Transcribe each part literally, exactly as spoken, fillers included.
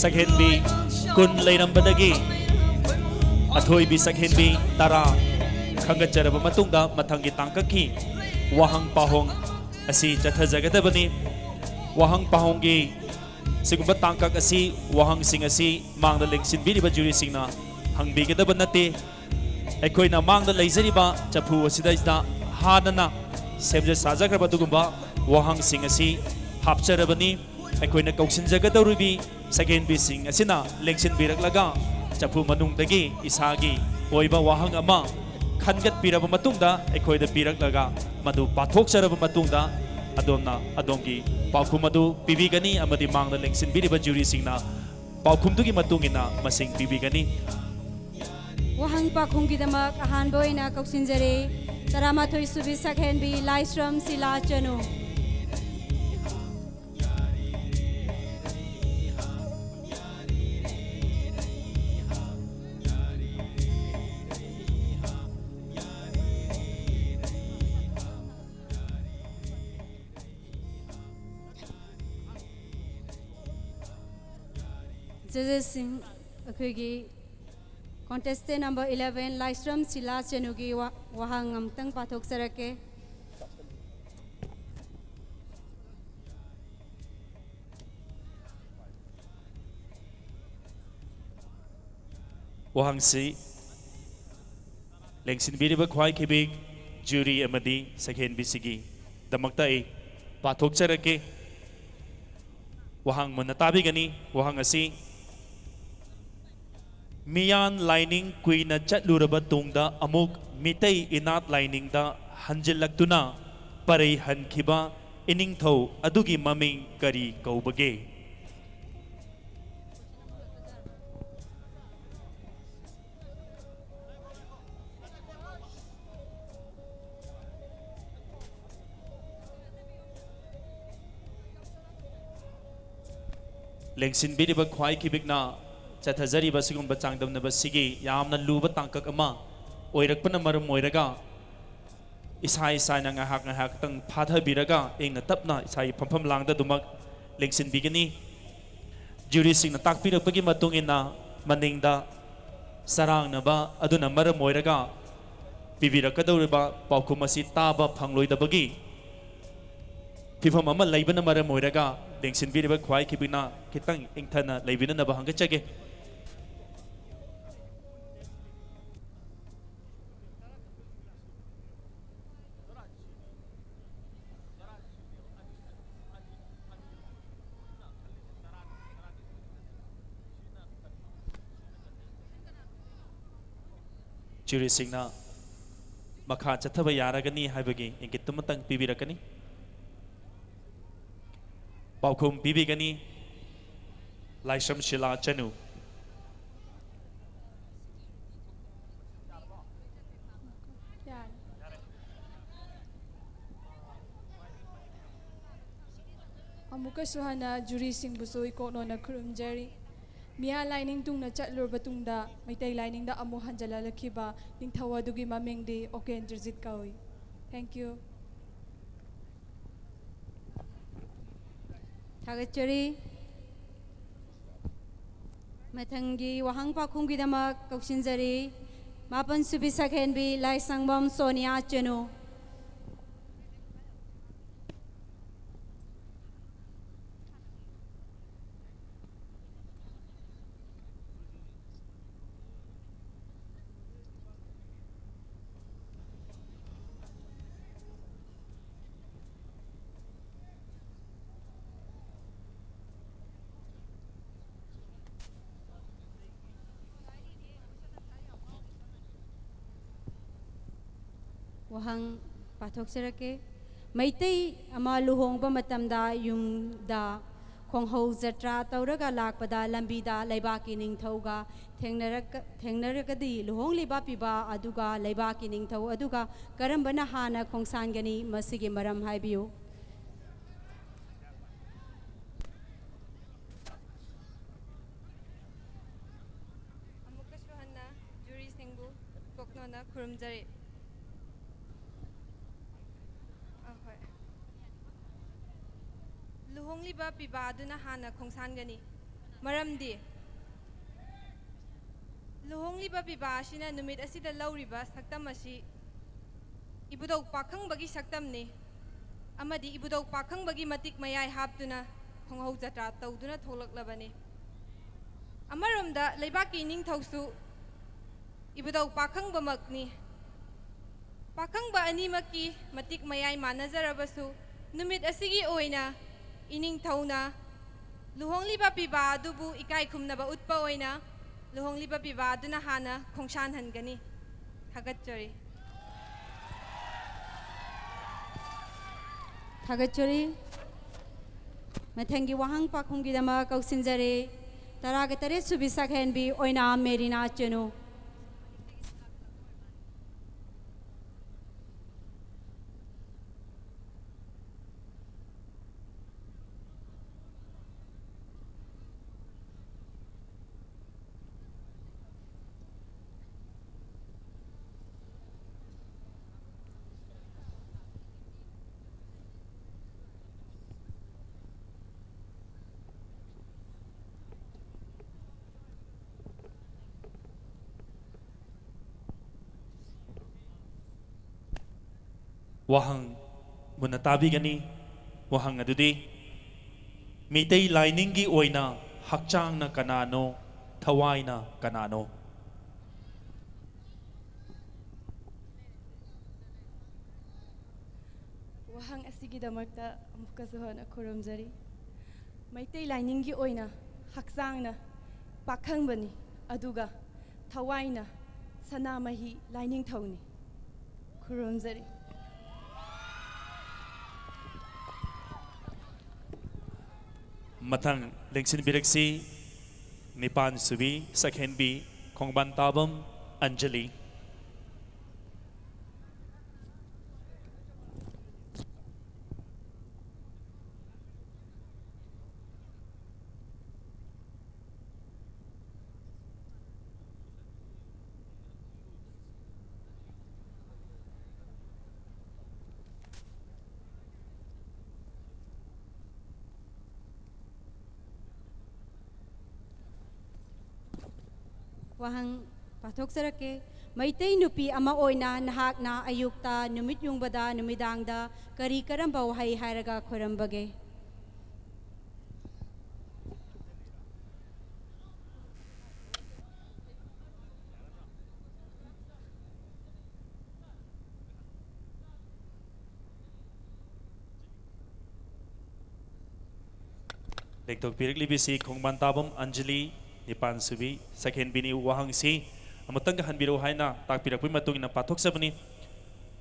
ꯁꯛꯍꯦꯟꯕꯤ ꯀꯨꯟ ꯂꯩꯔꯝꯕꯗꯒꯤ ꯑꯊꯣꯏꯕꯤ ꯁꯛꯍꯦꯟꯕꯤ ꯇꯔꯥ ꯈꯟꯒꯠꯆꯔꯕ ꯃꯇꯨꯡꯗ, ꯃꯊꯪꯒꯤ ꯇꯥꯡꯀꯛꯀꯤ ꯋꯥꯍꯪ ꯄꯥꯎꯍꯣꯡ ꯑꯁꯤ ꯆꯠꯊꯖꯒꯗꯕꯅꯤ꯫ ꯋꯥꯍꯪ ꯄꯥꯎꯍꯣꯡꯒꯤ ꯁꯤꯒꯨꯝꯕ ꯇꯥꯡꯀꯛ ꯑꯁꯤ, ꯋꯥꯍꯪꯁꯤꯡ ꯑꯁꯤ ꯃꯥꯡꯗ ꯂꯦꯡꯁꯤꯟꯕꯤꯔꯤꯕ ꯖꯨꯔꯤꯁꯤꯡꯅ ꯍꯪꯕꯤꯒꯗꯕ ꯅꯠꯇꯦ꯫ ꯑꯩꯈꯣꯏꯅ ꯃꯥꯡꯗ ꯂꯩꯖꯔꯤꯕ ꯆꯐꯨ ꯑꯁꯤꯗꯩꯁꯤꯗ ꯍꯥꯟꯅꯅ ꯁꯦꯝꯖ ꯁꯥꯖꯈ꯭ꯔꯕ ꯑꯗꯨꯒꯨꯝꯕ ꯋꯥꯍꯪꯁꯤꯡ ꯑꯁꯤ ꯍꯥꯞꯆꯔꯕꯅꯤ꯫ ꯑꯩꯈꯣꯏꯅ ꯀꯧꯁꯤꯟꯖꯒꯗꯧꯔꯤꯕꯤ ꯁꯛꯍꯦꯟꯕꯤꯁꯤꯡ ꯑꯁꯤꯅ ꯂꯦꯡꯁꯤꯟꯕꯤꯔꯛꯂꯒ, ꯆꯐꯨ ꯃꯅꯨꯡꯗꯒꯤ ꯏꯁꯥꯒꯤ ꯑꯣꯏꯕ ꯋꯥꯍꯪ ꯑꯃ ꯈꯟꯒꯠꯄꯤꯔꯕ ꯃꯇꯨꯡꯗ, ꯑꯩꯈꯣꯏꯗ ꯄꯤꯔꯛꯂꯒ, ꯃꯗꯨ ꯄꯥꯊꯣꯛꯆꯔꯕ ꯃꯇꯨꯡꯗ, ꯑꯗꯣꯝꯅ ꯑꯗꯣꯝꯒꯤ ꯄꯥꯎꯈꯨꯝ ꯑꯗꯨ ꯄꯤꯕꯤꯒꯅꯤ ꯑꯃꯗꯤ ꯃꯥꯡꯗ ꯂꯦꯡꯁꯤꯟꯕꯤꯔꯤꯕ ꯖꯨꯔꯤꯁꯤꯡꯅ ꯄꯥꯎꯈꯨꯝꯗꯨꯒꯤ ꯃꯇꯨꯡ ꯏꯟꯅ ꯃꯁꯤꯡ ꯄꯤꯕꯤꯒꯅꯤ꯫ ꯋꯥꯍꯪ ꯄꯥꯎꯈꯨꯝꯒꯤꯗꯃꯛ ꯑꯍꯥꯟꯕ ꯑꯣꯏꯅ ꯀꯧꯁꯤꯟꯖꯔꯤ, ꯇꯔꯥꯃꯥꯊꯣꯏ ꯁꯨꯕꯤ ꯁꯛꯍꯦꯟꯕꯤ ꯂꯥꯏꯁ꯭ꯔꯝ ꯁꯤꯂꯥ ꯆꯅꯨ꯫ ꯖꯖꯦꯁꯁꯤꯡ, ꯑꯩꯈꯣꯏꯒꯤ contestant number eleven ꯂꯥꯏꯁ꯭ꯔꯝ ꯁꯤꯂꯥ ꯆꯅꯨꯒꯤ ꯋꯥ-, ꯋꯥꯍꯪ ꯑꯃꯇꯪ ꯄꯥꯊꯣꯛꯆꯔꯛꯀꯦ꯫ ꯋꯥꯍꯪꯁꯤ ꯂꯦꯡꯁꯤꯟꯕꯤꯔꯤꯕ ꯈ꯭ꯋꯥꯏ ꯈꯤꯕꯤꯛ ꯖꯨꯔꯤ ꯑꯃꯗꯤ ꯁꯛꯍꯦꯟꯕꯤꯁꯤꯒꯤꯗꯃꯛꯇ ꯑꯩ ꯄꯥꯊꯣꯛꯆꯔꯛꯀꯦ꯫ ꯋꯥꯍꯪ ꯃꯨꯟꯅ ꯇꯥꯕꯤꯒꯅꯤ꯫ ꯋꯥꯍꯪ ꯑꯁꯤ, ꯃꯤꯌꯥꯟ ꯂꯥꯏꯅꯤꯡ ꯀꯨꯏꯅ ꯆꯠꯂꯨꯔꯕ ꯇꯨꯡꯗ ꯑꯃꯨꯛ ꯃꯤꯇꯩ ꯏꯅꯥꯠ ꯂꯥꯏꯅꯤꯡꯗ ꯍꯟꯖꯤꯜꯂꯛꯇꯨꯅ ꯄꯔꯩ ꯍꯟꯈꯤꯕ ꯏꯅꯤꯡꯊꯧ ꯑꯗꯨꯒꯤ ꯃꯃꯤꯡ ꯀꯔꯤ ꯀꯧꯕꯒꯦ? ꯂꯦꯡꯁꯤꯟꯕꯤꯔꯤꯕ ꯈ꯭ꯋꯥꯏ ꯈꯤꯕꯤꯛꯅ ꯆꯠꯊꯖꯔꯤꯕ ꯑꯁꯤꯒꯨꯝꯕ ꯆꯥꯡꯗꯝꯅꯕꯁꯤꯒꯤ ꯌꯥꯝꯅ ꯂꯨꯕ ꯇꯥꯡꯀꯛ ꯑꯃ ꯑꯣꯏꯔꯛꯄꯅ ꯃꯔꯝ ꯑꯣꯏꯔꯒ, ꯏꯁꯥ ꯏꯁꯥꯅ ꯉꯥꯏꯍꯥꯛ ꯉꯥꯏꯍꯥꯛꯇꯪ ꯐꯥꯊꯕꯤꯔꯒ ꯏꯪꯅ ꯇꯞꯅ ꯏꯁꯥꯒꯤ ꯐꯝꯐꯝ ꯂꯥꯡꯗ ꯑꯗꯨꯃꯛ ꯂꯦꯡꯁꯤꯟꯕꯤꯒꯅꯤ꯫ ꯖꯨꯔꯤꯁꯤꯡꯅ ꯇꯥꯛꯄꯤꯔꯛꯄꯒꯤ ꯃꯇꯨꯡ ꯏꯟꯅ, ꯃꯅꯤꯡꯗ ꯆꯔꯥꯡꯅꯕ ꯑꯗꯨꯅ ꯃꯔꯝ ꯑꯣꯏꯔꯒ ꯄꯤꯕꯤꯔꯛꯀꯗꯧꯔꯤꯕ ꯄꯥꯎꯈꯨꯝ ꯑꯁꯤ ꯇꯥꯕ ꯐꯪꯂꯣꯏꯗꯕꯒꯤ ꯐꯤꯕꯝ ꯑꯃ ꯂꯩꯕꯅ ꯃꯔꯝ ꯑꯣꯏꯔꯒ, ꯂꯦꯡꯁꯤꯟꯕꯤꯔꯤꯕ ꯈ꯭ꯋꯥꯏ ꯈꯤꯕꯤꯅ ꯈꯤꯇꯪ ꯏꯪꯊꯅ ꯂꯩꯕꯤꯅꯅꯕ ꯍꯪꯒꯠꯆꯒꯦ꯫ ꯖꯨꯔꯤꯁꯤꯡꯅ ꯃꯈꯥ ꯆꯠꯊꯕ ꯌꯥꯔꯒꯅꯤ ꯍꯥꯏꯕꯒꯤ ꯏꯪꯒꯤꯠ ꯑꯃꯇꯪ ꯄꯤꯕꯤꯔꯛꯀꯅꯤ꯫ ꯄꯥꯎꯈꯨꯝ ꯄꯤꯕꯤꯒꯅꯤ ꯂꯥꯏꯁ꯭ꯔꯝ ꯁꯤꯂꯥ ꯆꯅꯨ꯫ ꯌꯥꯔꯦ꯫ ꯑꯃꯨꯛꯀꯁꯨ ꯍꯟꯅ ꯖꯨꯔꯤꯁꯤꯡꯕꯨꯁꯨ ꯏꯀꯣꯛꯅꯣꯅ ꯈꯨꯔꯨꯝꯖꯔꯤ꯫ ꯃꯤꯌꯥ ꯂꯥꯏꯅꯤꯡ ꯇꯨꯡꯅ ꯆꯠꯂꯨꯔꯕ ꯇꯨꯡꯗ ꯃꯩꯇꯩ ꯂꯥꯏꯅꯤꯡꯗ ꯑꯃꯨꯛ ꯍꯟꯖꯤꯜꯂꯛꯂꯛꯈꯤꯕ ꯅꯤꯡꯊꯧ ꯑꯗꯨꯒꯤ ꯃꯃꯤꯡꯗꯤ ꯑꯣꯀꯦꯟꯗ꯭ꯔꯖꯤꯠ ꯀꯧꯏ꯫ Thank you꯫ ꯊꯥꯒꯠꯆꯔꯤ꯫ ꯃꯊꯪꯒꯤ ꯋꯥꯍꯪ ꯄꯥꯎꯈꯨꯝꯒꯤꯗꯃꯛ ꯀꯧꯁꯤꯟꯖꯔꯤ ꯃꯥꯄꯟ ꯁꯨꯕꯤ ꯁꯛꯍꯦꯟꯕꯤ ꯂꯥꯏꯁꯪꯕꯝ ꯁꯣꯅꯤꯌꯥ ꯆꯅꯨ꯫ ꯋꯥꯍꯪ ꯄꯥꯊꯣꯛꯆꯔꯛꯀꯦ꯫ ꯃꯩꯇꯩ ꯑꯃ ꯂꯨꯍꯣꯡꯕ ꯃꯇꯝꯗ ꯌꯨꯝꯗ ꯈꯣꯡꯍꯧ ꯖꯇ꯭ꯔꯥ ꯇꯧꯔꯒ ꯂꯥꯛꯄꯗ ꯂꯝꯕꯤꯗ ꯂꯩꯕꯥꯛꯀꯤ ꯅꯤꯡꯊꯧꯒ ꯊꯦꯡꯅꯔꯛ-, ꯊꯦꯡꯅꯔꯒꯗꯤ ꯂꯨꯍꯣꯡꯂꯤꯕ ꯄꯤꯕꯥ ꯑꯗꯨꯒ ꯂꯩꯕꯥꯛꯀꯤ ꯅꯤꯡꯊꯧ ꯑꯗꯨꯒ ꯀꯔꯝꯕꯅ ꯍꯥꯟꯅ ꯈꯣꯡꯁꯥꯟꯒꯅꯤ? ꯃꯁꯤꯒꯤ ꯃꯔꯝ ꯍꯥꯏꯕꯤꯌꯨ꯫ ꯑꯃꯨꯛꯀꯁꯨ ꯍꯟꯅ ꯖꯨꯔꯤꯁꯤꯡꯕꯨ ꯀꯣꯛꯅꯣꯅ ꯈꯨꯔꯨꯝꯖꯔꯤ꯫ ꯑ, ꯍꯣꯏ꯫ ꯂꯨꯍꯣꯡꯂꯤꯕ ꯄꯤꯕꯥ ꯑꯗꯨꯅ ꯍꯥꯟꯅ ꯈꯣꯡꯁꯥꯟꯒꯅꯤ꯫ ꯃꯔꯝꯗꯤ ꯂꯨꯍꯣꯡꯂꯤꯕ ꯄꯤꯕꯥ ꯑꯁꯤꯅ ꯅꯨꯃꯤꯠ ꯑꯁꯤꯗ ꯂꯧꯔꯤꯕ ꯁꯛꯇꯝ ꯑꯁꯤ ꯏꯕꯨꯙꯧ ꯄꯥꯈꯪꯕꯒꯤ ꯁꯛꯇꯝꯅꯤ ꯑꯃꯗꯤ ꯏꯕꯨꯙꯧ ꯄꯥꯈꯪꯕꯒꯤ ꯃꯇꯤꯛ ꯃꯌꯥꯏ ꯍꯥꯞꯇꯨꯅ ꯈꯣꯡꯍꯧ ꯖꯇ꯭ꯔꯥ ꯇꯧꯗꯨꯅ ꯊꯣꯛꯂꯛꯂꯕꯅꯤ꯫ ꯑꯃꯔꯣꯝꯗ ꯂꯩꯕꯥꯛꯀꯤ ꯏꯅꯤꯡꯊꯧꯁꯨ ꯏꯕꯨꯙꯧ ꯄꯥꯈꯪꯕꯃꯛꯅꯤ꯫ ꯄꯥꯈꯪꯕ ꯑꯅꯤꯃꯛꯀꯤ ꯃꯇꯤꯛ ꯃꯌꯥꯏ ꯃꯥꯟꯅꯖꯔꯕꯁꯨ ꯅꯨꯃꯤꯠ ꯑꯁꯤꯒꯤ ꯑꯣꯏꯅ ꯏꯅꯤꯡꯊꯧꯅ ꯂꯨꯍꯣꯡꯂꯤꯕ ꯄꯤꯕꯥ ꯑꯗꯨꯕꯨ ꯏꯀꯥꯏ ꯈꯨꯝꯅꯕ ꯎꯠꯄ ꯑꯣꯏꯅ ꯂꯨꯍꯣꯡꯂꯤꯕ ꯄꯤꯕꯥ ꯑꯗꯨꯅ ꯍꯥꯟꯅ ꯈꯣꯡꯁꯥꯟꯍꯟꯒꯅꯤ꯫ ꯊꯥꯒꯠꯆꯔꯤ꯫ ꯊꯥꯒꯠꯆꯔꯤ꯫ ꯃꯊꯪꯒꯤ ꯋꯥꯍꯪ ꯄꯥꯎꯈꯨꯝꯒꯤꯗꯃꯛ ꯀꯧꯁꯤꯟꯖꯔꯤ ꯇꯔꯥꯒ ꯇꯔꯦꯠ ꯁꯨꯕꯤ ꯁꯛꯍꯦꯟꯕꯤ ꯑꯣꯏꯅꯥꯝ ꯃꯦꯔꯤꯅꯥ ꯆꯅꯨ꯫ ꯋꯥꯍꯪ ꯃꯨꯟꯅ ꯇꯥꯕꯤꯒꯅꯤ꯫ ꯋꯥꯍꯪ ꯑꯗꯨꯗꯤ, ꯃꯤꯇꯩ ꯂꯥꯏꯅꯤꯡꯒꯤ ꯑꯣꯏꯅ ꯍꯛꯆꯥꯡꯅ ꯀꯅꯥꯅꯣ, ꯊꯋꯥꯏꯅ ꯀꯅꯥꯅꯣ? ꯋꯥꯍꯪ ꯑꯁꯤꯒꯤꯗꯃꯛꯇ ꯑꯃꯨꯛꯀꯁꯨ ꯍꯟꯅ ꯈꯨꯔꯨꯝꯖꯔꯤ꯫ ꯃꯩꯇꯩ ꯂꯥꯏꯅꯤꯡꯒꯤ ꯑꯣꯏꯅ ꯍꯛꯆꯥꯡꯅ ꯄꯥꯈꯪꯕꯅꯤ, ꯑꯗꯨꯒ ꯊꯋꯥꯏꯅ ꯁꯅꯥꯃꯍꯤ ꯂꯥꯏꯅꯤꯡꯊꯧꯅꯤ꯫ ꯈꯨꯔꯨꯝꯖꯔꯤ꯫ ꯃꯊꯪ ꯂꯦꯡꯁꯤꯟꯕꯤꯔꯛꯁꯤ, ꯅꯤꯄꯥꯟ ꯁꯨꯕꯤ ꯁꯛꯍꯦꯟꯕꯤ ꯈꯣꯡꯕꯥꯟ ꯇꯥꯕꯝ ꯑꯟꯖꯂꯤ꯫ ꯋꯥꯍꯪ ꯄꯥꯊꯣꯛꯆꯔꯛꯀꯦ꯫ ꯃꯩꯇꯩ ꯅꯨꯄꯤ ꯑꯃ ꯑꯣꯏꯅ ꯅꯍꯥꯛꯅ ꯑꯌꯨꯛꯇ, ꯅꯨꯃꯤꯠ ꯌꯨꯡꯕꯗ, ꯅꯨꯃꯤꯗꯥꯡꯗ ꯀꯔꯤ ꯀꯔꯝꯕ ꯋꯥꯍꯩ ꯍꯥꯏꯔꯒ ꯈꯣꯏꯔꯝꯕꯒꯦ? ꯂꯦꯡꯊꯣꯛꯄꯤꯔꯛꯂꯤꯕꯁꯤ ꯈꯣꯡꯕꯥꯟ ꯇꯥꯕꯝ ꯑꯟꯖꯂꯤ, ꯅꯤꯄꯥꯟ ꯁꯨꯕꯤ, ꯁꯛꯍꯦꯟꯕꯤꯅꯤ꯫ ꯋꯥꯍꯪꯁꯤ ꯑꯃꯨꯛꯇꯪꯒ ꯍꯟꯕꯤꯔꯛꯎ ꯍꯥꯏꯅ ꯇꯥꯛꯄꯤꯔꯛꯄꯒꯤ ꯃꯇꯨꯡ ꯏꯟꯅ ꯄꯥꯊꯣꯛꯆꯕꯅꯤ꯫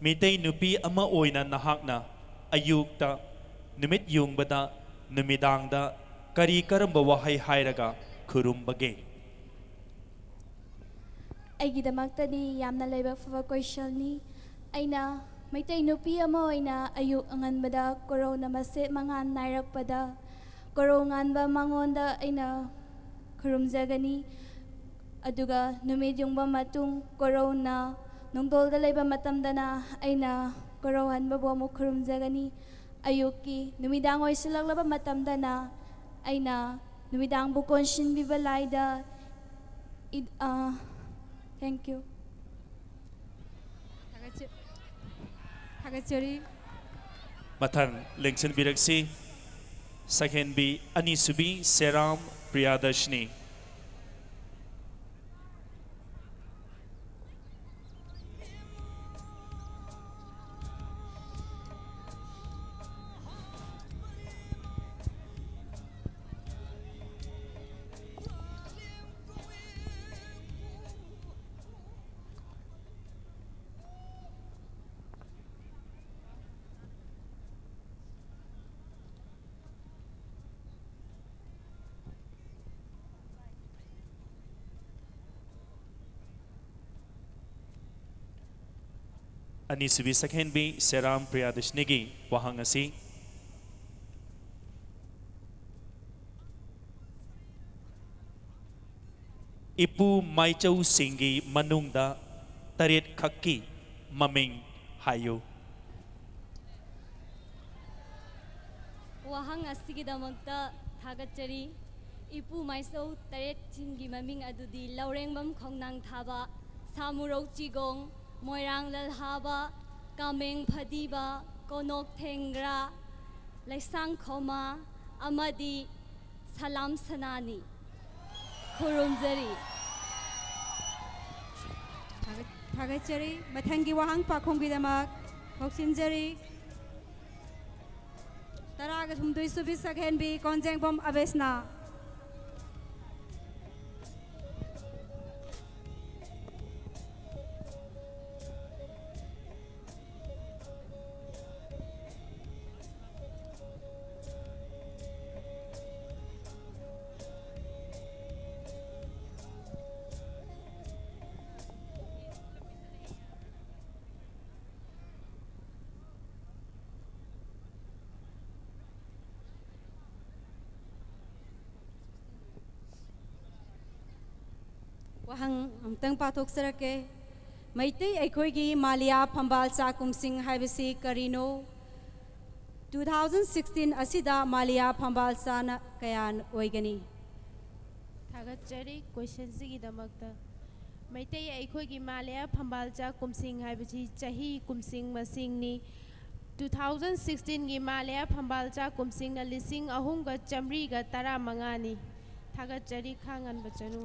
ꯃꯤꯇꯩ ꯅꯨꯄꯤ ꯑꯃ ꯑꯣꯏꯅ ꯅꯍꯥꯛꯅ ꯑꯌꯨꯛꯇ, ꯅꯨꯃꯤꯠ ꯌꯨꯡꯕꯗ, ꯅꯨꯃꯤꯗꯥꯡꯗ ꯀꯔꯤ ꯀꯔꯝꯕ ꯋꯥꯍꯩ ꯍꯥꯏꯔꯒ ꯈꯨꯔꯨꯝꯕꯒꯦ? ꯑꯩꯒꯤꯗꯃꯛꯇꯗꯤ ꯌꯥꯝꯅ ꯂꯥꯏꯕꯛ ꯐꯕ questionꯅꯤ꯫ ꯑꯩꯅ ꯃꯩꯇꯩ ꯅꯨꯄꯤ ꯑꯃ ꯑꯣꯏꯅ ꯑꯌꯨꯛ ꯑꯉꯟꯕꯗ ꯀꯣꯔꯧꯅ ꯃꯁꯦꯠ ꯃꯉꯥꯜ ꯅꯥꯏꯔꯛꯄꯗ ꯀꯣꯔꯧ ꯉꯥꯟꯕ ꯃꯉꯣꯟꯗ ꯑꯩꯅ ꯈꯨꯔꯨꯝꯖꯒꯅꯤ꯫ ꯑꯗꯨꯒ ꯅꯨꯃꯤꯠ ꯌꯨꯡꯕ ꯃꯇꯨꯡ ꯀꯣꯔꯧꯅ ꯅꯣꯡꯗꯣꯜꯗ ꯂꯩꯕ ꯃꯇꯝꯗꯅ ꯑꯩꯅ ꯀꯣꯔꯧꯍꯟꯕꯕꯨ ꯑꯃꯨꯛ ꯈꯨꯔꯨꯝꯖꯒꯅꯤ꯫ ꯑꯌꯨꯛꯀꯤ ꯅꯨꯃꯤꯗꯥꯡ ꯑꯣꯏꯁꯤꯜꯂꯛꯂꯕ ꯃꯇꯝꯗꯅ ꯑꯩꯅ ꯅꯨꯃꯤꯗꯥꯡꯕꯨ ꯀꯣꯟꯁꯤꯟꯕꯤꯕ ꯂꯥꯏꯗ ꯏ-, ꯑ, thank you꯫ ꯊꯥꯒꯠꯆ-, ꯊꯥꯒꯠꯆꯔꯤ꯫ ꯃꯊꯪ ꯂꯦꯡꯁꯤꯟꯕꯤꯔꯛꯁꯤ, ꯁꯛꯍꯦꯟꯕꯤ ꯑꯅꯤꯁꯨꯕꯤ ꯁꯦꯔꯥꯝ ꯄ꯭ꯔꯤꯌꯥꯗꯔꯁꯤꯅꯤ꯫ ꯑꯅꯤꯁꯨꯕꯤ ꯁꯛꯍꯦꯟꯕꯤ ꯁꯦꯔꯥꯝ ꯄ꯭ꯔꯤꯌꯥꯗꯔꯁꯤꯅꯤꯒꯤ ꯋꯥꯍꯪ ꯑꯁꯤ, ꯏꯄꯨ ꯃꯥꯏꯆꯧꯁꯤꯡꯒꯤ ꯃꯅꯨꯡꯗ ꯇꯔꯦꯠ ꯈꯛꯀꯤ ꯃꯃꯤꯡ ꯍꯥꯏꯌꯨ꯫ ꯋꯥꯍꯪ ꯑꯁꯤꯒꯤꯗꯃꯛꯇ ꯊꯥꯒꯠꯆꯔꯤ꯫ ꯏꯄꯨ ꯃꯥꯏꯆꯧ ꯇꯔꯦꯠꯁꯤꯡꯒꯤ ꯃꯃꯤꯡ ꯑꯗꯨꯗꯤ ꯂꯧꯔꯦꯡꯕꯝ ꯈꯣꯡꯅꯥꯡ ꯊꯥꯕ, ꯁꯥꯃꯨꯔꯧ ꯆꯤꯒꯣꯡ, ꯃꯣꯏꯔꯥꯡ ꯂꯜꯍꯥꯕ, ꯀꯥꯃꯦꯡ ꯐꯗꯤꯕ, ꯀꯣꯅꯣꯛ ꯊꯦꯡꯒ꯭ꯔꯥ, ꯂꯩꯁꯥꯡ ꯈꯣꯃꯥ ꯑꯃꯗꯤ ꯁꯂꯥꯝ ꯁꯅꯥꯅꯤ꯫ ꯈꯨꯔꯨꯝꯖꯔꯤ꯫ ꯊꯥꯒꯠ-, ꯊꯥꯒꯠꯆꯔꯤ꯫ ꯃꯊꯪꯒꯤ ꯋꯥꯍꯪ ꯄꯥꯈꯣꯡꯒꯤꯗꯃꯛ ꯍꯧꯁꯤꯟꯖꯔꯤ꯫ ꯇꯔꯥꯒ ꯍꯨꯝꯗꯣꯏ ꯁꯨꯕꯤ ꯁꯛꯍꯦꯟꯕꯤ ꯀꯣꯟꯖꯦꯡꯕꯝ ꯑꯕꯦꯁꯅꯥ꯫ ꯋꯥꯍꯪ ꯑꯃꯨꯛꯇꯪ ꯄꯥꯊꯣꯛꯆꯔꯛꯀꯦ꯫ ꯃꯩꯇꯩ ꯑꯩꯈꯣꯏꯒꯤ ꯃꯥꯂꯤꯌꯥ ꯐꯝꯕꯥꯜ ꯆꯥꯛ ꯀꯨꯝꯁꯤꯡ ꯍꯥꯏꯕꯁꯤ ꯀꯔꯤꯅꯣ? Two thousand sixteen ꯑꯁꯤꯗ ꯃꯥꯂꯤꯌꯥ ꯐꯝꯕꯥꯜ ꯆꯥꯅ ꯀꯌꯥ ꯑꯣꯏꯒꯅꯤ? ꯊꯥꯒꯠꯆꯔꯤ ꯀꯣꯏꯁꯟꯁꯤꯒꯤꯗꯃꯛꯇ꯫ ꯃꯩꯇꯩ ꯑꯩꯈꯣꯏꯒꯤ ꯃꯥꯂꯦꯌꯥ ꯐꯝꯕꯥꯜꯆꯥ ꯀꯨꯝꯁꯤꯡ ꯍꯥꯏꯕꯁꯤ ꯆꯍꯤ ꯀꯨꯝꯁꯤꯡ ꯃꯁꯤꯡꯅꯤ꯫ Two thousand sixteen ꯒꯤ ꯃꯥꯂꯦꯌꯥ ꯐꯝꯕꯥꯜꯆꯥ ꯀꯨꯝꯁꯤꯡꯅ ꯂꯤꯁꯤꯡ ꯑꯍꯨꯝꯒ ꯆꯥꯃꯔꯤꯒ ꯇꯔꯥꯃꯉꯥꯅꯤ꯫ ꯊꯥꯒꯠꯆꯔꯤ ꯈꯥ ꯉꯟꯕ ꯆꯅꯨ꯫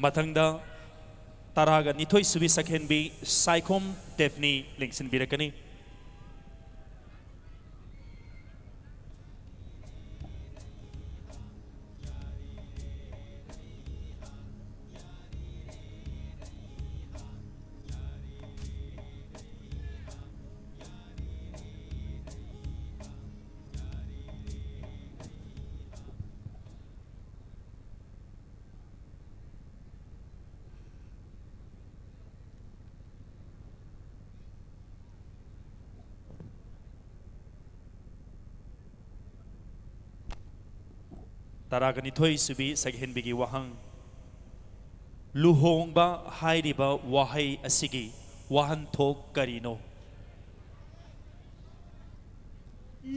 ꯃꯊꯪꯗ ꯇꯔꯥꯒ ꯅꯤꯊꯣꯏ ꯁꯨꯕꯤ ꯁꯛꯍꯦꯟꯕꯤ ꯁꯥꯏꯈꯣꯝ ꯗꯦꯐꯅꯤ ꯂꯦꯡꯁꯤꯟꯕꯤꯔꯛꯀꯅꯤ꯫ ꯇꯔꯥꯒ ꯅꯤꯊꯣꯏ ꯁꯨꯕꯤ ꯁꯛꯍꯦꯟꯕꯤꯒꯤ ꯋꯥꯍꯪ꯫ ꯂꯨꯍꯣꯡꯕ ꯍꯥꯏꯔꯤꯕ ꯋꯥꯍꯩ ꯑꯁꯤꯒꯤ ꯋꯥꯍꯟꯊꯣꯛ ꯀꯔꯤꯅꯣ?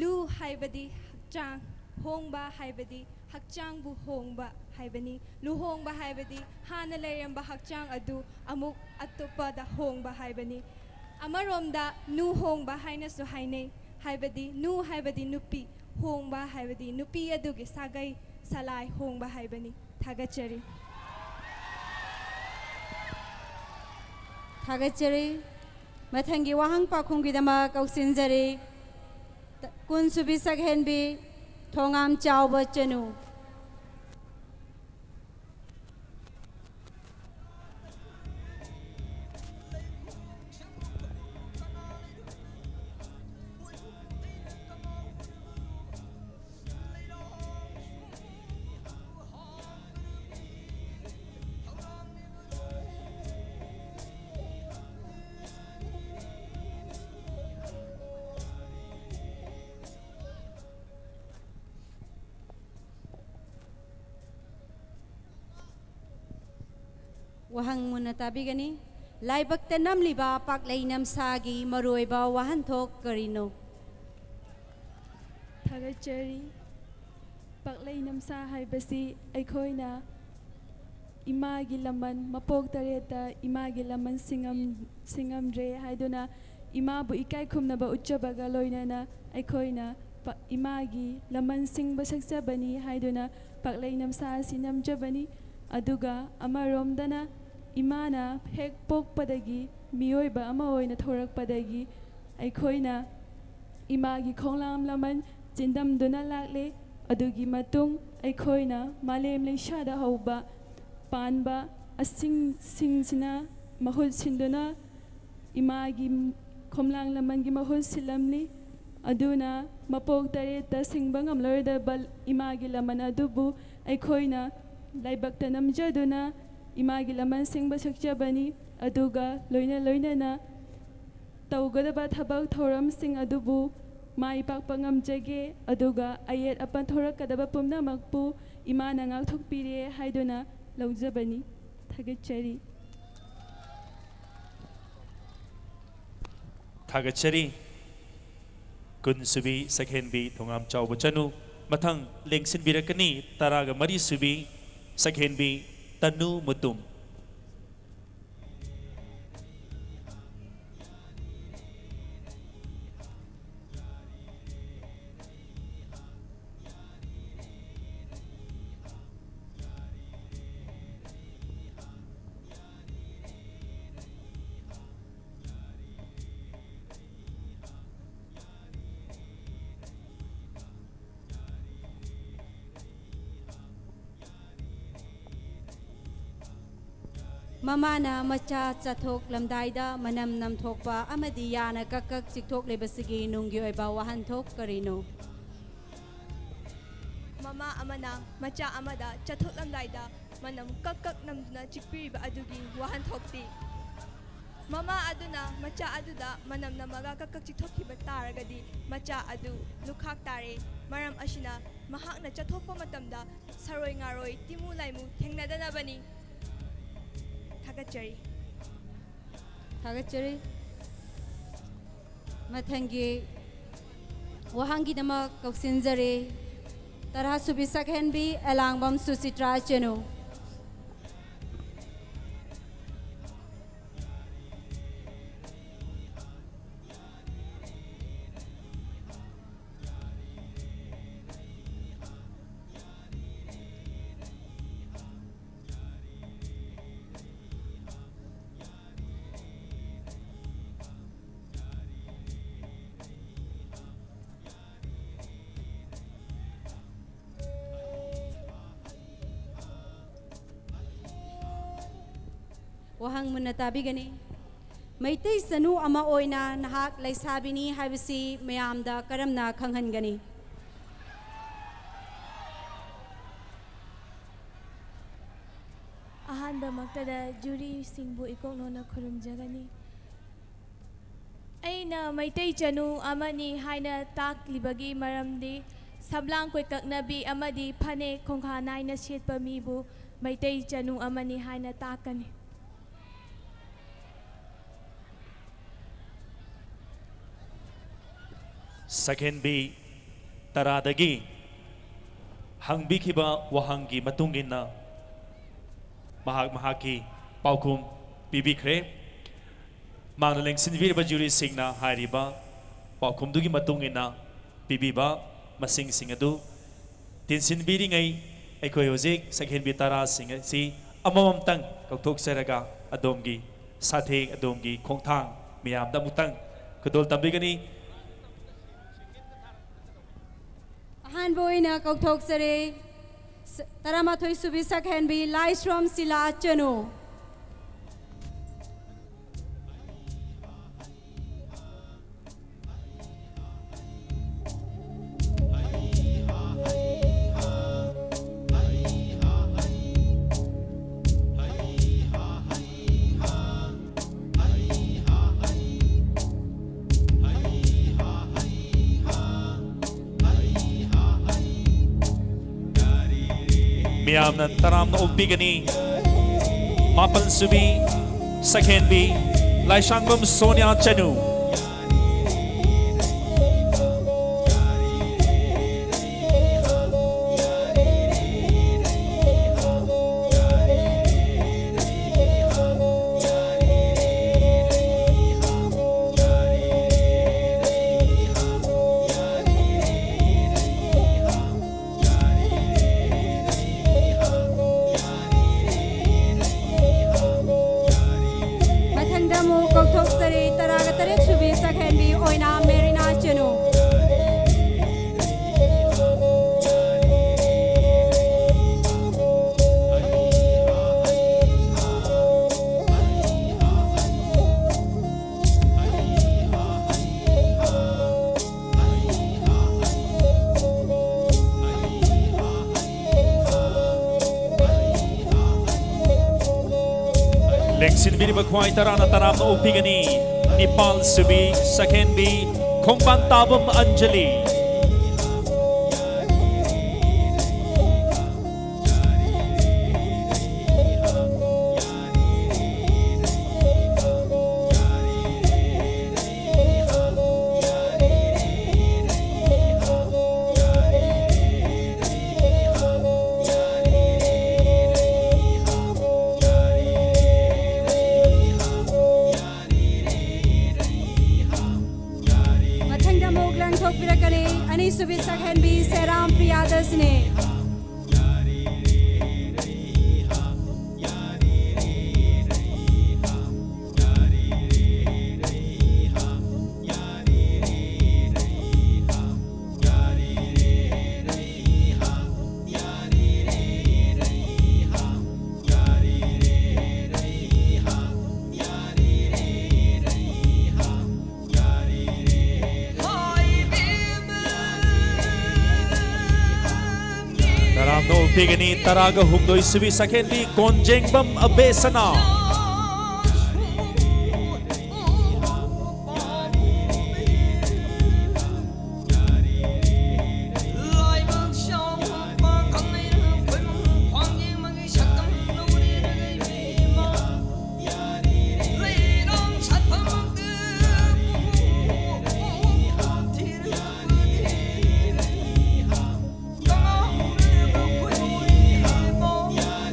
ꯂꯨ ꯍꯥꯏꯕꯗꯤ ꯍꯛꯆꯥꯡ, ꯍꯣꯡꯕ ꯍꯥꯏꯕꯗꯤ ꯍꯛꯆꯥꯡꯕꯨ ꯍꯣꯡꯕ ꯍꯥꯏꯕꯅꯤ꯫ ꯂꯨꯍꯣꯡꯕ ꯍꯥꯏꯕꯗꯤ ꯍꯥꯟꯅ ꯂꯩꯔꯝꯕ ꯍꯛꯆꯥꯡ ꯑꯗꯨ ꯑꯃꯨꯛ ꯑꯇꯣꯞꯄꯗ ꯍꯣꯡꯕ ꯍꯥꯏꯕꯅꯤ꯫ ꯑꯃꯔꯣꯝꯗ ꯅꯨ ꯍꯣꯡꯕ ꯍꯥꯏꯅꯁꯨ ꯍꯥꯏꯅꯩ, ꯍꯥꯏꯕꯗꯤ ꯅꯨ ꯍꯥꯏꯕꯗꯤ ꯅꯨꯄꯤ, ꯍꯣꯡꯕ ꯍꯥꯏꯕꯗꯤ ꯅꯨꯄꯤ ꯑꯗꯨꯒꯤ ꯁꯥꯒꯩ ꯁꯂꯥꯏ ꯍꯣꯡꯕ ꯍꯥꯏꯕꯅꯤ꯫ ꯊꯥꯒꯠꯆꯔꯤ꯫ ꯊꯥꯒꯠꯆꯔꯤ꯫ ꯃꯊꯪꯒꯤ ꯋꯥꯍꯪ ꯄꯥꯎꯈꯨꯝꯒꯤꯗꯃꯛ ꯀꯧꯁꯤꯟꯖꯔꯤ꯫ ꯀꯨꯟꯁꯨꯕꯤ ꯁꯛꯍꯦꯟꯕꯤ ꯊꯣꯉꯥꯝ ꯆꯥꯎꯕ ꯆꯅꯨ꯫ ꯋꯥꯍꯪ ꯃꯨꯟꯅ ꯇꯥꯕꯤꯒꯅꯤ꯫ ꯂꯥꯏꯕꯛꯇ ꯅꯝꯂꯤꯕ ꯄꯥꯛꯂꯩ ꯅꯝꯁꯥꯒꯤ ꯃꯔꯨꯑꯣꯏꯕ ꯋꯥꯍꯟꯊꯣꯛ ꯀꯔꯤꯅꯣ? ꯊꯥꯒꯠꯆꯔꯤ꯫ ꯄꯥꯛꯂꯩ ꯅꯝꯁꯥ ꯍꯥꯏꯕꯁꯤ ꯑꯩꯈꯣꯏꯅ ꯏꯃꯥꯒꯤ ꯂꯃꯟ, ꯃꯄꯣꯛ ꯇꯔꯦꯠꯇ ꯏꯃꯥꯒꯤ ꯂꯃꯟ ꯁꯤꯡꯉꯝ-, ꯁꯤꯡꯉꯝꯗ꯭ꯔꯦ ꯍꯥꯏꯗꯨꯅ ꯏꯃꯥꯕꯨ ꯏꯀꯥꯏ ꯈꯨꯝꯅꯕ ꯎꯠꯆꯕꯒ ꯂꯣꯏꯅꯅ ꯑꯩꯈꯣꯏꯅ ꯄ-, ꯏꯃꯥꯒꯤ ꯂꯃꯟ ꯁꯤꯡꯕ ꯁꯛꯆꯕꯅꯤ ꯍꯥꯏꯗꯨꯅ ꯄꯥꯛꯂꯩ ꯅꯝꯁꯥ ꯑꯁꯤ ꯅꯝꯖꯕꯅꯤ꯫ ꯑꯗꯨꯒ ꯑꯃꯔꯣꯝꯗꯅ ꯏꯃꯥꯅ ꯍꯦꯛ ꯄꯣꯛꯄꯗꯒꯤ ꯃꯤꯑꯣꯏꯕ ꯑꯃ ꯑꯣꯏꯅ ꯊꯣꯔꯛꯄꯗꯒꯤ ꯑꯩꯈꯣꯏꯅ ꯏꯃꯥꯒꯤ ꯈꯣꯡꯂꯥꯝ ꯂꯃꯟ ꯆꯤꯟꯗꯝꯗꯨꯅ ꯂꯥꯛꯂꯦ꯫ ꯑꯗꯨꯒꯤ ꯃꯇꯨꯡ ꯑꯩꯈꯣꯏꯅ ꯃꯥꯂꯦꯝ ꯂꯩꯁꯥꯗ ꯍꯧꯕ ꯄꯥꯟꯕ ꯑꯁꯤꯡꯁꯤꯡꯁꯤꯅ ꯃꯍꯨꯠ ꯁꯤꯟꯗꯨꯅ ꯏꯃꯥꯒꯤ ꯈꯣꯝꯂꯥꯡ ꯂꯃꯟꯒꯤ ꯃꯍꯨꯠ ꯁꯤꯜꯂꯝꯂꯤ꯫ ꯑꯗꯨꯅ ꯃꯄꯣꯛ ꯇꯔꯦꯠꯇ ꯁꯤꯡꯕ ꯉꯝꯂꯣꯏꯗꯕ ꯏꯃꯥꯒꯤ ꯂꯃꯟ ꯑꯗꯨꯕꯨ ꯑꯩꯈꯣꯏꯅ ꯂꯥꯏꯕꯛꯇ ꯅꯝꯖꯗꯨꯅ ꯏꯃꯥꯒꯤ ꯂꯃꯟ ꯁꯤꯡꯕ ꯁꯛꯆꯕꯅꯤ꯫ ꯑꯗꯨꯒ ꯂꯣꯏꯅ ꯂꯣꯏꯅꯅ ꯇꯧꯒꯗꯕ ꯊꯕꯛ ꯊꯧꯔꯝꯁꯤꯡ ꯑꯗꯨꯕꯨ ꯃꯥꯏ ꯄꯥꯛꯄ ꯉꯝꯖꯒꯦ꯫ ꯑꯗꯨꯒ ꯑꯌꯦꯠ ꯑꯄꯟ ꯊꯣꯔꯛꯀꯗꯕ ꯄꯨꯝꯅꯃꯛꯄꯨ ꯏꯃꯥꯅ ꯉꯥꯛꯊꯣꯛꯄꯤꯔꯦ ꯍꯥꯏꯗꯨꯅ ꯂꯧꯖꯕꯅꯤ꯫ ꯊꯥꯒꯠꯆꯔꯤ꯫ ꯊꯥꯒꯠꯆꯔꯤ꯫ ꯀꯨꯟ ꯁꯨꯕꯤ ꯁꯛꯍꯦꯟꯕꯤ ꯊꯣꯉꯥꯝ ꯆꯥꯎꯕ ꯆꯅꯨ꯫ ꯃꯊꯪ ꯂꯦꯡꯁꯤꯟꯕꯤꯔꯛꯀꯅꯤ ꯇꯔꯥꯒ ꯃꯔꯤ ꯁꯨꯕꯤ ꯁꯛꯍꯦꯟꯕꯤ ꯇꯅꯨ ꯃꯨꯇꯨꯝ꯫ ꯃꯃꯥꯅ ꯃꯆꯥ ꯆꯥꯊꯣꯛꯂꯝꯗꯥꯏꯗ ꯃꯅꯝ ꯅꯝꯊꯣꯛꯄ ꯑꯃꯗꯤ ꯌꯥꯅ ꯀꯛ ꯀꯛ ꯆꯤꯛꯊꯣꯛꯂꯤꯕꯁꯤꯒꯤ ꯅꯨꯡꯒꯤ ꯑꯣꯏꯕ ꯋꯥꯍꯟꯊꯣꯛ ꯀꯔꯤꯅꯣ? ꯃꯃꯥ ꯑꯃꯅ ꯃꯆꯥ ꯑꯃꯗ ꯆꯥꯊꯣꯛꯂꯝꯗꯥꯏꯗ ꯃꯅꯝ ꯀꯛ ꯀꯛ ꯅꯝꯗꯨꯅ ꯆꯤꯛꯄꯤꯔꯤꯕ ꯑꯗꯨꯒꯤ ꯋꯥꯍꯟꯊꯣꯛꯇꯤ? ꯃꯃꯥ ꯑꯗꯨꯅ ꯃꯆꯥ ꯑꯗꯨꯗ ꯃꯅꯝ ꯅꯝꯃꯒ ꯀꯛ ꯀꯛ ꯆꯤꯛꯊꯣꯛꯈꯤꯕ ꯇꯥꯔꯒꯗꯤ ꯃꯆꯥ ꯑꯗꯨ ꯂꯨꯈꯥꯛ ꯇꯥꯔꯦ꯫ ꯃꯔꯝ ꯑꯁꯤꯅ ꯃꯍꯥꯛꯅ ꯆꯠꯊꯣꯛꯄ ꯃꯇꯝꯗ ꯁꯔꯣꯏ ꯉꯥꯔꯣꯏ, ꯇꯤꯃꯨ ꯂꯥꯏꯃꯨ ꯊꯦꯡꯅꯗꯅꯕꯅꯤ꯫ ꯊꯥꯒꯠꯆꯔꯤ꯫ ꯊꯥꯒꯠꯆꯔꯤ꯫ ꯃꯊꯪꯒꯤ ꯋꯥꯍꯪꯒꯤꯗꯃꯛ ꯀꯧꯁꯤꯟꯖꯔꯤ ꯇꯔꯥ ꯁꯨꯕꯤ ꯁꯛꯍꯦꯟꯕꯤ ꯑꯦꯂꯥꯡꯕꯝ ꯁꯨꯆꯤꯇ꯭ꯔꯥ ꯆꯅꯨ꯫ ꯋꯥꯍꯪ ꯃꯨꯟꯅ ꯇꯥꯕꯤꯒꯅꯤ꯫ ꯃꯩꯇꯩ ꯆꯅꯨ ꯑꯃ ꯑꯣꯏꯅ ꯅꯍꯥꯛ ꯂꯩꯁꯥꯕꯤꯅꯤ ꯍꯥꯏꯕꯁꯤ ꯃꯌꯥꯝꯗ ꯀꯔꯝꯅ ꯈꯪꯍꯟꯒꯅꯤ? ꯑꯍꯥꯟꯕꯃꯛꯇꯗ ꯖꯨꯔꯤꯁꯤꯡꯕꯨ ꯏꯀꯣꯛ ꯅꯣꯟꯅ ꯈꯨꯔꯨꯝꯖꯒꯅꯤ꯫ ꯑꯩꯅ ꯃꯩꯇꯩ ꯆꯅꯨ ꯑꯃꯅꯤ ꯍꯥꯏꯅ ꯇꯥꯛꯂꯤꯕꯒꯤ ꯃꯔꯝꯗꯤ ꯁꯝꯂꯥꯡ ꯀꯣꯏꯀꯛꯅꯕꯤ ꯑꯃꯗꯤ ꯐꯅꯦꯛ ꯈꯣꯡꯈꯥ ꯅꯥꯏꯅ ꯁꯦꯠꯄ ꯃꯤꯕꯨ ꯃꯩꯇꯩ ꯆꯅꯨ ꯑꯃꯅꯤ ꯍꯥꯏꯅ ꯇꯥꯛꯀꯅꯤ꯫ ꯁꯛꯍꯦꯟꯕꯤ ꯇꯔꯥꯗꯒꯤ ꯍꯪꯕꯤꯈꯤꯕ ꯋꯥꯍꯪꯒꯤ ꯃꯇꯨꯡ ꯏꯟꯅ ꯃꯍꯥꯛ ꯃꯍꯥꯛꯀꯤ ꯄꯥꯎꯈꯨꯝ ꯄꯤꯕꯤꯈ꯭ꯔꯦ꯫ ꯃꯍꯥꯛꯅ ꯂꯦꯡꯁꯤꯟꯕꯤꯔꯤꯕ ꯖꯨꯔꯤꯁꯤꯡꯅ ꯍꯥꯏꯔꯤꯕ ꯄꯥꯎꯈꯨꯝꯗꯨꯒꯤ ꯃꯇꯨꯡ ꯏꯟꯅ ꯄꯤꯕꯤꯕ ꯃꯁꯤꯡꯁꯤꯡ ꯑꯗꯨ ꯇꯤꯟꯁꯤꯟꯕꯤꯔꯤꯉꯩ, ꯑꯩꯈꯣꯏ ꯍꯧꯖꯤꯛ ꯁꯛꯍꯦꯟꯕꯤ ꯇꯔꯥꯁꯤꯡ ꯑꯁꯤ ꯑꯃꯃꯝꯇꯪ ꯀꯧꯊꯣꯛꯆꯔꯒ ꯑꯗꯣꯝꯒꯤ ꯁꯥꯊꯦꯡ, ꯑꯗꯣꯝꯒꯤ ꯈꯣꯡꯊꯥꯡ ꯃꯤꯌꯥꯝꯗ ꯑꯃꯨꯛꯇꯪ ꯈꯨꯗꯣꯜ ꯇꯝꯕꯤꯒꯅꯤ꯫ ꯑꯍꯥꯟꯕ ꯑꯣꯏꯅ ꯀꯧꯊꯣꯛꯆꯔꯦ, ꯁ-, ꯇꯔꯥꯃꯥꯊꯣꯏ ꯁꯨꯕꯤ ꯁꯛꯍꯦꯟꯕꯤ ꯂꯥꯏꯁ꯭ꯔꯣꯝ ꯁꯤꯂꯥ ꯆꯅꯨ꯫ ꯃꯤꯌꯥꯝꯅ ꯇꯔꯥꯝꯅ ꯑꯣꯛꯄꯤꯒꯅꯤ꯫ ꯃꯥꯄꯜ ꯁꯨꯕꯤ ꯁꯛꯍꯦꯟꯕꯤ ꯂꯥꯏꯁꯥꯡꯕꯝ ꯁꯣꯅꯤꯌꯥ ꯆꯅꯨ꯫ ꯃꯊꯪꯗ ꯑꯃꯨꯛ ꯀꯧꯊꯣꯛꯆꯔꯤ, ꯇꯔꯥꯒ ꯇꯔꯦꯠ ꯁꯨꯕꯤ ꯁꯛꯍꯦꯟꯕꯤ ꯑꯣꯏꯅꯥꯝ ꯃꯦꯔꯤꯅꯥ ꯆꯅꯨ꯫ ꯂꯦꯡꯁꯤꯟꯕꯤꯔꯤꯕ ꯈ꯭ꯋꯥꯏ ꯇꯔꯥꯅ ꯇꯔꯥꯝꯅ ꯑꯣꯛꯄꯤꯒꯅꯤ꯫ ꯅꯤꯄꯥꯜ ꯁꯨꯕꯤ ꯁꯛꯍꯦꯟꯕꯤ ꯈꯣꯡꯕꯥꯟ ꯇꯥꯕꯝ ꯑꯟꯖꯂꯤ꯫ ꯁꯨꯕꯤ ꯁꯛꯍꯦꯟꯕꯤ ꯁꯦꯔꯥꯝ ꯄ꯭ꯔꯤꯌꯥꯗꯁꯅꯦ꯫ ꯇꯔꯥꯝꯅ ꯑꯣꯛꯄꯤꯒꯅꯤ꯫ ꯇꯔꯥꯒ ꯍꯨꯝꯗꯣꯏ ꯁꯨꯕꯤ ꯁꯛꯍꯦꯟꯕꯤ ꯀꯣꯟꯖꯦꯡꯕꯝ ꯑꯕꯦꯁꯅꯥ꯫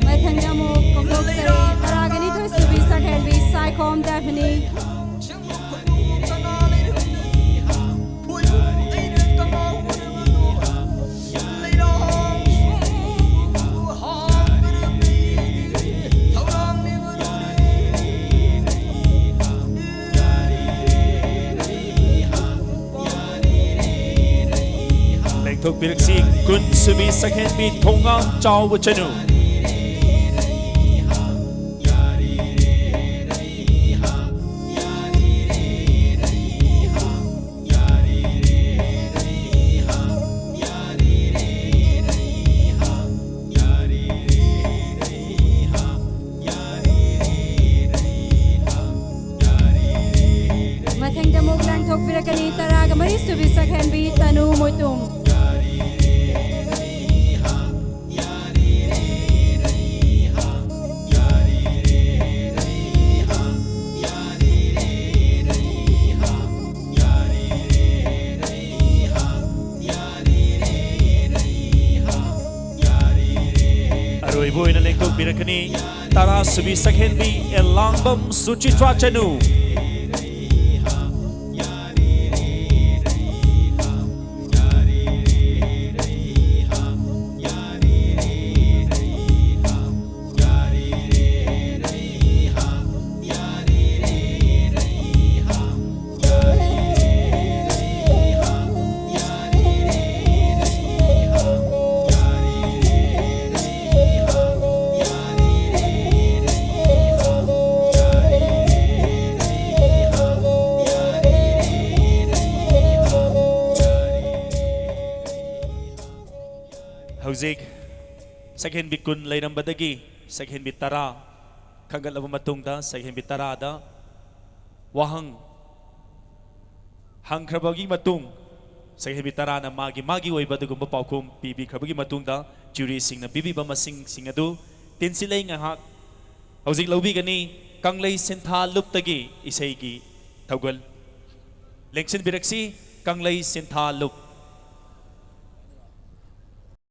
ꯃꯊꯪꯗ ꯑꯃꯨꯛ ꯀꯣꯝꯊꯣꯛꯆꯔꯤ꯫ ꯇꯔꯥꯒ ꯅꯤꯊꯣꯏ ꯁꯨꯕꯤ ꯁꯛꯍꯦꯟꯕꯤ ꯁꯥꯏꯈꯣꯝ ꯗꯦꯐꯤꯅꯤ꯫ ꯂꯦꯡꯊꯣꯛꯄꯤꯔꯛꯁꯤ ꯀꯨꯟ ꯁꯨꯕꯤ ꯁꯛꯍꯦꯟꯕꯤ ꯊꯣꯡꯉꯥꯝ ꯆꯥꯎꯕ ꯆꯅꯨ꯫ ꯃꯊꯪꯗ ꯑꯃꯨꯛ ꯂꯥꯡꯊꯣꯛꯄꯤꯔꯛꯀꯅꯤ ꯇꯔꯥꯒ ꯃꯔꯤ ꯁꯨꯕꯤ ꯁꯛꯍꯦꯟꯕꯤ ꯇꯅꯨ ꯃꯣꯏꯇꯨꯝ꯫ ꯑꯔꯣꯏꯕ ꯑꯣꯏꯅ ꯂꯦꯡꯊꯣꯛꯄꯤꯔꯛꯀꯅꯤ ꯇꯔꯥ ꯁꯨꯕꯤ ꯁꯛꯍꯦꯟꯕꯤ ꯑꯦꯂꯥꯡꯕꯝ ꯁꯨꯆꯤꯇ꯭ꯔꯥ ꯆꯅꯨ꯫ ꯍꯧꯖꯤꯛ ꯁꯛꯍꯦꯟꯕꯤ ꯀꯨꯟ ꯂꯩꯔꯝꯕꯗꯒꯤ ꯁꯛꯍꯦꯟꯕꯤ ꯇꯔꯥ ꯈꯟꯒꯠꯂꯕ ꯃꯇꯨꯡꯗ, ꯁꯛꯍꯦꯟꯕꯤ ꯇꯔꯥꯗ ꯋꯥꯍꯪ ꯍꯪꯈ꯭ꯔꯕꯒꯤ ꯃꯇꯨꯡ, ꯁꯛꯍꯦꯟꯕꯤ ꯇꯔꯥꯅ ꯃꯥꯒꯤ ꯃꯥꯒꯤ ꯑꯣꯏꯕ ꯑꯗꯨꯒꯨꯝꯕ ꯄꯥꯎꯈꯨꯝ ꯄꯤꯕꯤꯈ꯭ꯔꯕꯒꯤ ꯃꯇꯨꯡꯗ, ꯖꯨꯔꯤꯁꯤꯡꯅ ꯄꯤꯕꯤꯕ ꯃꯁꯤꯡꯁꯤꯡ ꯑꯗꯨ ꯇꯤꯟꯁꯤꯠꯂꯩ ꯉꯥꯏꯍꯥꯛ ꯍꯧꯖꯤꯛ ꯂꯧꯕꯤꯒꯅꯤ꯫ ꯀꯪꯂꯩ ꯁꯤꯟꯊꯥ ꯂꯨꯞꯇꯒꯤ ꯏꯁꯩꯒꯤ ꯊꯧꯒꯜ ꯂꯦꯡꯁꯤꯟꯕꯤꯔꯛꯁꯤ꯫ ꯀꯪꯂꯩ ꯁꯤꯟꯊꯥ ꯂꯨꯞ꯫